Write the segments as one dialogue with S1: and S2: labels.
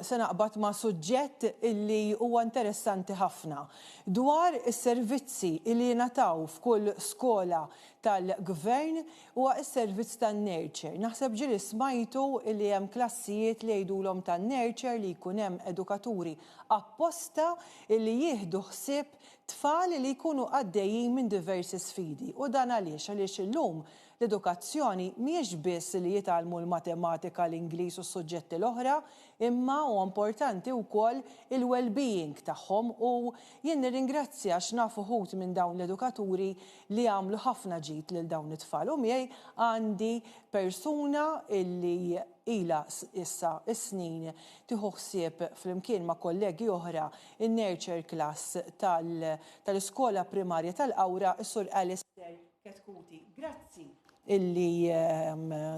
S1: se naqbad ma' suġġett illi huwa interessanti ħafna dwar is-servizzi illi jingħataw f'kull skola tal-Gvern huwa s-servizz tan-nurture. Naħseb ġieli smajtu illi hemm klassijiet li jgħidulhom tan-nurture li jkun hemm edukaturi apposta illi jieħdu ħsieb tfal li jkunu għaddejjin minn diversi sfidi. U dan għaliex? Għaliex illum L-edukazzjoni mhijiex biss li jitgħallmu l-matematika, l-Ingliż u s-suġġetti l-oħra, imma huwa importanti wkoll il-well-being tagħhom u jien nirringrazzja għax naf uħud minn dawn l-edukaturi li għamlu ħafna ġid lil dawn it-tfal u miegħi għandi persuna illi ilha issa s-snin tieħu ħsieb flimkien ma' kollegi oħra in-nurture class tal-iskola primarja tal-Qawra, is-Sur Alistair Chetcuti, grazzi illi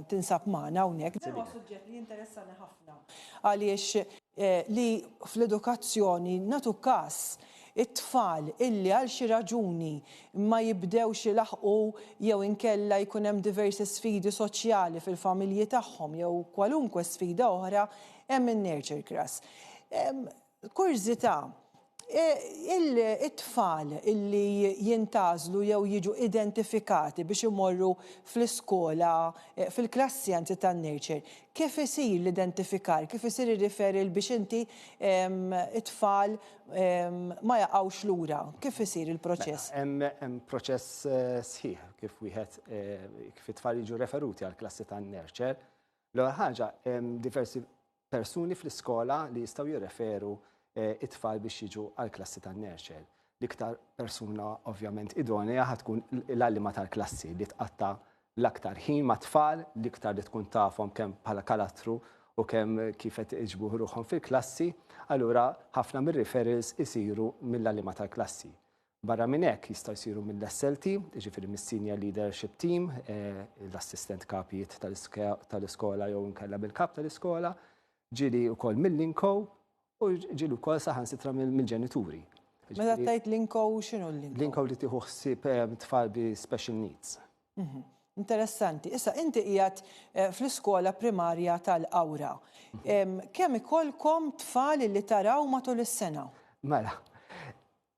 S1: tinsab magħna hawnhekk. Dan huwa suġġett li jinteressani ħafna għaliex li fl-edukazzjoni nagħtu każ it-tfal illi għal xi raġuni ma jibdewx ilaħħqu jew inkella jkun hemm diversi sfidi soċjali fil-familji tagħhom jew kwalunkwe sfida oħra hemm in-nurture class. Kurżità, it-tfal illi jintgħażlu jew jiġu identifikati biex imorru fl-iskola, fil-klassi anzi tan-nurture, kif isir l-identifikar, kif isir ir-referral biex inti it-tfal ma jaqgħux lura, kif isir il-proċess?
S2: Hemm proċess sħiħ kif wieħed kif it-tfal jiġu referuti għall-klassi tan-nurture. L-ewwel ħaġa hemm diversi persuni fl-iskola li jistgħu jirreferu it-tfal biex jiġu għall-klassi tan-nurture. L-iktar persuna ovvjament idonea ħa tkun l-għalliema tal-klassi li tqatta' l-aktar ħin mat-tfal, l-iktar li tkun tafhom kemm bħala karattru u kemm kif qed iġbu ruħhom fil-klassi, allura ħafna mir-referrals isiru mill-għalliema tal-klassi. Barra minn hekk jistgħu jsiru mill-SLT, jiġifieri mis-Senior Leadership Team, l-assistent kapijiet tal-iskola jew inkella mill-kap tal-iskola, ġieli wkoll mill-INCO u ġieli wkoll saħansitra mill-ġenituri.
S1: Meta tgħid l-INCO, x'inhu l-INCO?
S2: L-INCO li tieħu ħsieb tfal bi special needs.
S1: Interessanti. Issa inti qiegħed fl-iskola primarja tal-Qawra. Kemm ikollkom tfal li taraw matul is-sena?
S2: Mela,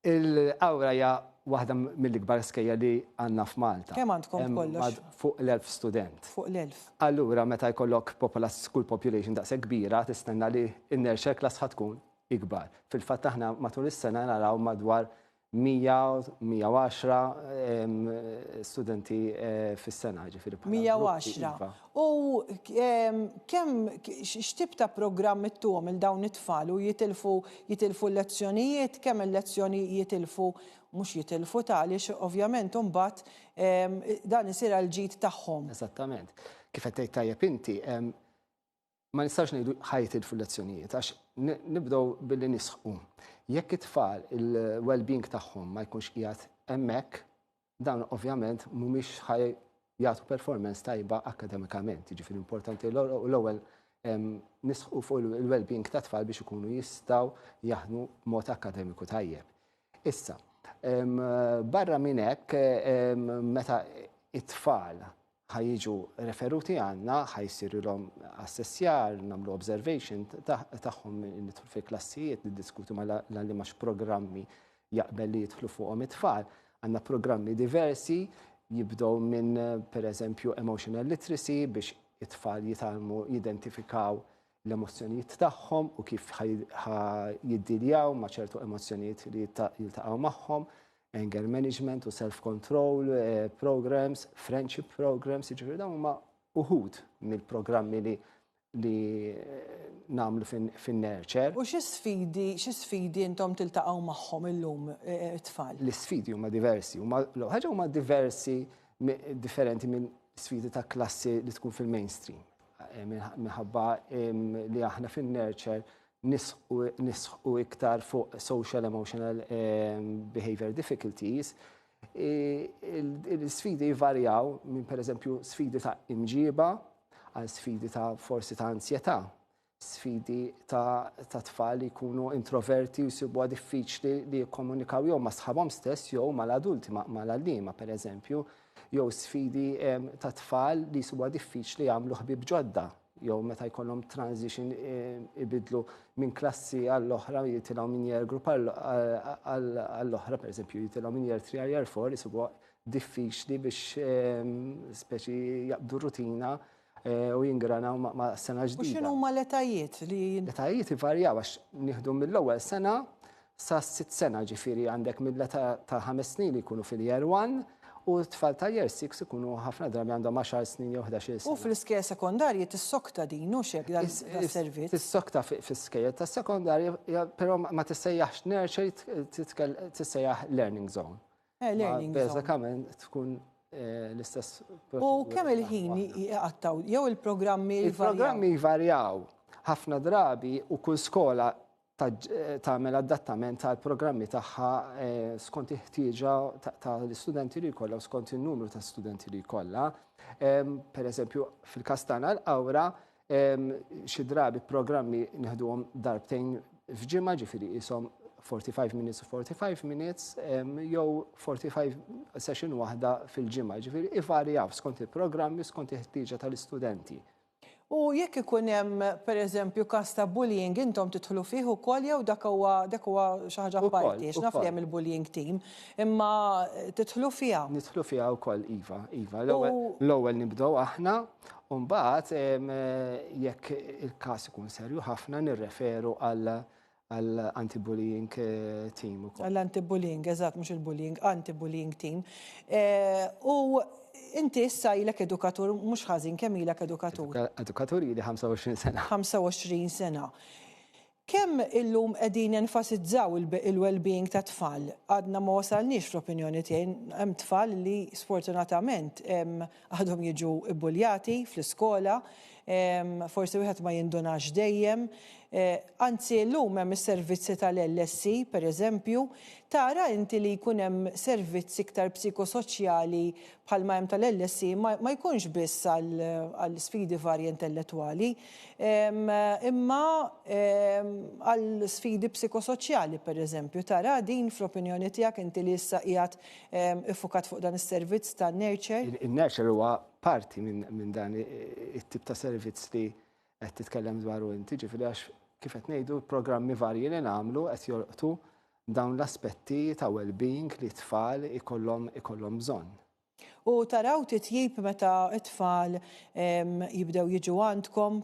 S2: Il-Qawra hija waħda mill-ikbar skejjel li għandna f'Malta.
S1: Kemm għandkom b'kollox?
S2: Fuq l-1000 student.
S1: Fuq l-1000.
S2: Allura meta jkollok school population daqshekk kbira, tistenna li n-nurture class ħa tkun ikbar. Fil-fatt aħna matul is-sena naraw madwar 100, 110 studenti fis-sena, ġifieri
S1: bħala 110. Iva. U kemm x'tip ta' programm ittuhom il dawn it-tfal u jitilfu jitilfu l-lezzjonijiet, kemm il-lezzjoni jitilfu mhux jitilfu ta' għaliex ovvjament imbagħad dan isir għall-ġid tagħhom.
S2: Eżattament. Kif qed tgħid tajjeb inti, ma nistgħux ngħidu ħa jitilfu l-lezzjonijiet għax nibdew billi nisħqu. Jekk it-tfal il-well-being tagħhom ma jkunx qiegħed hemmhekk, Dawn ovvjament mhumiex ħa jagħtu performance tajba akkademikament, jiġifieri importanti l-ewwel nisħqu fuq il-well-being tat-tfal biex ikunu jistgħu jaħdmu b'mod akkademiku tajjeb. Issa, barra minn hekk, meta it-tfal ħa jiġu referuti għandna, ħa jsirilhom assessjar, nagħmlu observation tagħhom, nidħlu fil-klassijiet, niddiskutu mal-għalliema x'programmi jaqbel li jidħlu fuqhom it-tfal. Għandna programmi diversi jibdew minn pereżempju emotional literacy biex it-tfal jitgħallmu jidentifikaw l-emozzjonijiet tagħhom u kif ħa jiddiljaw ma' ċertu emozzjonijiet li jiltaqgħu magħhom, anger management u self-control eh, programs, friendship programs, jiġifieri dawn huma uħud mill-programmi li li eh, namlu fin-nurture.
S1: U xi sfidi, xi sfidi intom tiltaqgħu magħhom illum eh, it-tfal?
S2: L-isfidi huma diversi, huma ħaġa huma diversi differenti minn sfidi ta' klassi li tkun fil-mainstream. Minħabba li aħna fin-nurture nisħqu iktar fuq social emotional behavior difficulties, il-sfidi jvarjaw minn pereżempju sfidi ta' imġiba għal sfidi ta' forsi ta' ansjetà, sfidi ta' tfal li jkunu introverti u jsibuha diffiċli li jikkomunikaw jew ma' sħabhom stess jew mal-adulti, mal-għalliema pereżempju, jew sfidi ta' tfal li jsibuha diffiċli jagħmlu ħbieb ġodda. jew meta jkollhom transition ibidlu minn klassi għall-oħra jitilgħu minn year group għall-oħra, pereżempju jitilgħu minn year 3 għal year 4 isibuha diffiċli biex speċi jaqbdu rutina u jingranaw ma' sena ġdida.
S1: U x'inhuma l-etajiet li.
S2: L-etajiet ivarjaw għax nieħdu mill-ewwel sena sa sitt sena, ġifieri għandek mill-età ta' 5 snin li jkunu fil-year 1 u t-tfal ta' year 6 ikunu ħafna drabi għandhom 10 snin jew 11-il sena.
S1: U fl-iskejjel sekondarji tissokta din, hux hekk, das-servizz?
S2: Tissokta fl-iskejjel tas-sekondarji, però ma tissejjaħx nursery, tissejjaħ learning zone.
S1: Learning zone.
S2: Bażikament tkun l-istess.
S1: U kemm il-ħin jqattgħu jew il-programmi jvarjaw?
S2: Il-programmi jvarjaw ħafna drabi u kull skola tagħmel adattament tal-programmi tagħha skont il-ħtieġa tal-istudenti li jkollha u skont in-numru ta' studenti li jkollha. Per eżempju, fil-każ tagħna l-Qawra, xi drabi programmi nieħduhom darbtejn f'ġimgħa, ġifieri qishom 45 minutes u 45 minutes, jew 45 session waħda fil-ġimgħa, ġifieri ivarjaw skont il-programmi, skont il-ħtieġa tal-istudenti.
S1: U jekk ikun hemm pereżempju każ ta' bullying intom tidħlu fih ukoll jew dak huwa dak huwa xi ħaġa apparti għax naf li hemm il-bullying team, imma tidħlu fiha?
S2: Nidħlu fiha wkoll iva, iva. L-ewwel nibdew aħna u mbagħad jekk il-każ ikun serju ħafna nirreferu għal għall-anti-bullying team ukoll.
S1: Għall-anti-bullying, eżatt, mhux il-bullying, anti-bullying team. U inti issa ilek edukatur, mhux ħażin, kemm ilek edukatur?
S2: Edukatur ili 25 sena.
S1: 25 sena. Kemm illum qegħdin nenfasizzaw il-well-being tat-tfal? Għadna ma wasalniex fl-opinjoni tiegħi, hemm tfal li sfortunatament għadhom jiġu bbuljati fl-iskola, forsi wieħed ma jindunax dejjem. Anzi llum hemm is-servizzi tal-LSE, per eżempju, tara inti li jkun hemm servizz iktar psikosoċjali bħalma hemm tal-LSE ma jkunx biss għal sfidi varji intellettwali, imma għal sfidi psikosoċjali, per eżempju. Tara din fl-opinjoni tiegħek inti li issa qiegħed iffukat fuq dan is-servizz ta' nurture?
S2: In-nurture huwa parti minn dan it-tip ta' servizz li qed titkellem dwaru inti, ġifieri għax kif qed ngħidu l-programmi varji li nagħmlu qed jolqtu dawn l-aspetti ta' well-being li t-tfal ikollhom ikollhom bżonn.
S1: U taraw titjib meta t-tfal jibdew jiġu għandkom?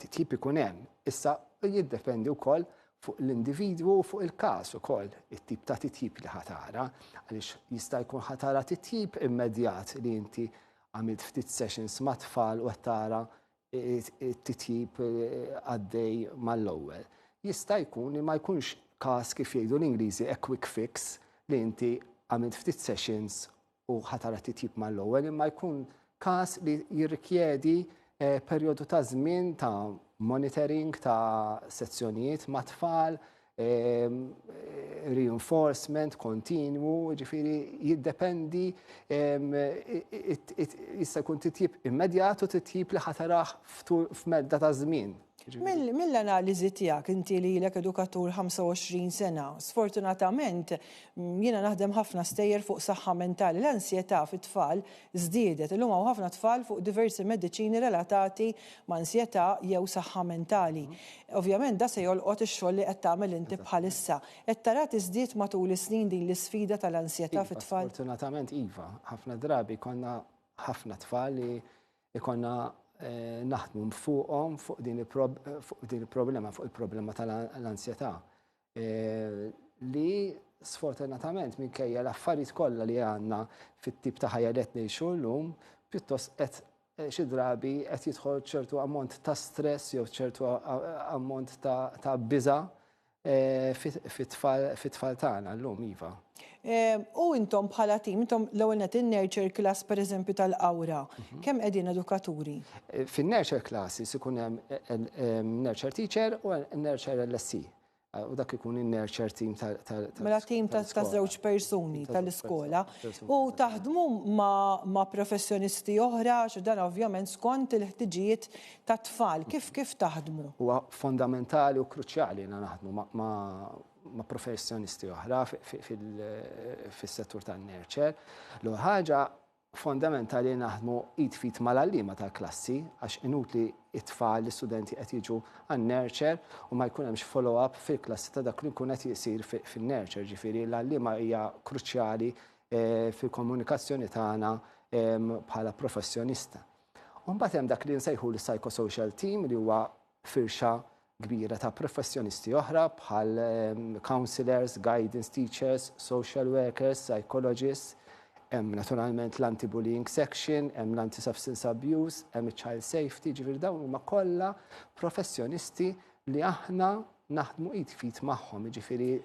S2: Titjib ikun hemm. Issa jiddependi wkoll fuq l-individwu u fuq il-każ ukoll it-tip ta' titjib li ħa tara, għaliex jista' jkun ħa tara titjib immedjat li inti għamilt ftit sessions mat-tfal u qed tara it-titjib għaddej mal-ewwel. Jista' jkun li ma jkunx każ kif jgħidu l-Ingliżi a quick fix li inti għamilt ftit sessions u ħa tara titjib mal-ewwel, imma jkun każ li jirrikjedi perjodu ta' żmien ta' monitoring ta' sezzjonijiet ma' tfal, reinforcement kontinwu, ġifieri jiddependi jista' jkun titjib immedjat u titjib li ħa tarah f'medda ta' żmien.
S1: Mill-analiżi tiegħek inti li ilek edukatur 25 sena, sfortunatament jiena naħdem ħafna stejjer fuq saħħa mentali, l-ansjetà fit-tfal żdiedet. Illum hawn ħafna tfal fuq diversi mediċini relatati ma' ansjetà jew saħħa mentali. Ovvjament da se jolqot ix-xogħol li qed tagħmel inti bħalissa. Qed tara tiżdied matul is-snin din l-isfida tal-ansjetà fit-tfal?
S2: Sfortunatament iva. Ħafna drabi jkollna ħafna tfal li jkollna naħdmu fuqhom fuq din il-problema, fuq il-problema tal-ansjetà. Li sfortunatament minkejja l-affarijiet kollha li għandna fit-tip ta' ħajja li qed ngħixu llum, pjuttost qed xi drabi qed jidħol ċertu ammont ta' stress jew ċertu ammont ta' biża' fit-tfal tagħna llum iva.
S1: U intom bħala tim, intom l-ewwel nett in-nurture class pereżempju tal-Qawra, kemm qegħdin edukaturi?
S2: Fin-nurture classes ikun hemm nurture teacher u nurture LSE. U dak ikun in-nurture team tal
S1: Mela team ta' żewġ persuni tal-iskola. U taħdmu ma' professjonisti oħra, għax dan ovvjament skont il-ħtiġijiet tat-tfal. Kif kif taħdmu?
S2: Huwa fondamentali u kruċjali li naħdmu ma' professjonisti oħra fis-settur tan-nurture. L-ewwel ħaġa. Fondamentali li naħdmu id f'id mal-għalliema tal-klassi għax inutli t-tfal, l-istudenti qed jiġu għan-nurture u ma jkun hemmx follow-up fil-klassi ta' dak li jkun qed isir fin-nurture. Ġifieri l-għalliema hija kruċjali fil-komunikazzjoni tagħna bħala professjonista. U mbagħad hemm dak li nsejħu l-psychosocial team li huwa firxa kbira ta' professjonisti oħra bħal counselors, guidance teachers, social workers, psychologists, hemm naturalment l-anti-bullying section, hemm l-anti-substance abuse, hemm child safety, ġifieri dawn huma kollha professjonisti li aħna naħdmu id f'id magħhom, ġifieri.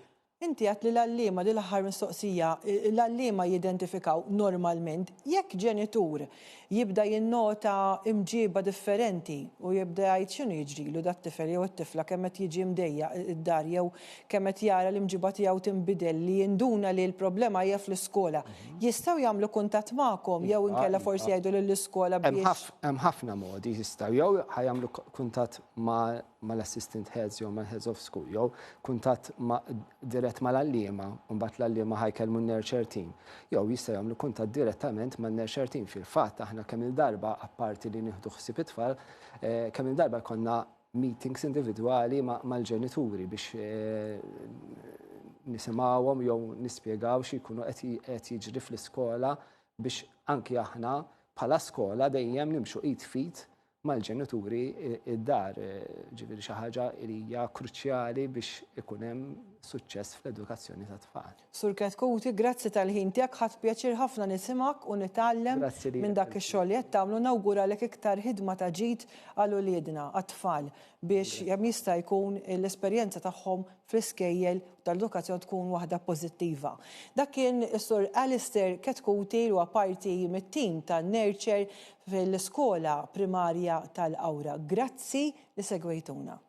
S1: Inti għedt li l-għalliema, din l-aħħar mistoqsija, l-għalliema jidentifikaw normalment jekk ġenitur jibda jinnota imġiba differenti u jibda jgħid x'inhu jiġrilu dat-tifel jew it-tifla kemm qed jiġi mdejjaq id-dar jew kemm qed jara l-imġiba tiegħu tinbidel li jinduna li l-problema hija fl-iskola. Jistgħu jagħmlu kuntatt magħkom jew inkella forsi jgħidu lill-iskola biex.
S2: Hemm ħafna modi jistgħu jew ħa jagħmlu kuntatt ma' mal-assistant heads jew mal-heads of school jew kuntatt dirett mal-għalliema u mbagħad l-għalliema ħa jkellmu n-nurture team. Jew jistgħu jagħmlu kuntatt direttament man-nurture team. Fil-fatt aħna kemm-il darba apparti li nieħdu ħsieb it-tfal, kemm-il darba jkollna meetings individwali mal-ġenituri biex nisimgħuhom jew nispjegaw xi jkunu qed jiġri fl-iskola biex anki aħna bħala skola dejjem nimxu id f'id mal-ġenituri id-dar, ġifieri xi ħaġa li hija kruċjali biex ikun hemm suċċess fl-edukazzjoni tat-tfal.
S1: Sur Chetcuti, grazzi tal-ħin tiegħek, ħadt pjaċir ħafna nisimgħek u nitgħallem minn dak ix-xogħol li qed tagħmlu, nawguralek iktar ħidma ta' ġid għal uliedna, għat-tfal, biex kemm jista' jkun l-esperjenza tagħhom fl-iskejjel u tal-edukazzjoni tkun waħda pożittiva. Dak kien is-Sur Alistair Chetcuti li huwa parti mit-tim ta' Nurture fil-Iskola Primarja tal-Qawra. Grazzi li segwejtuna.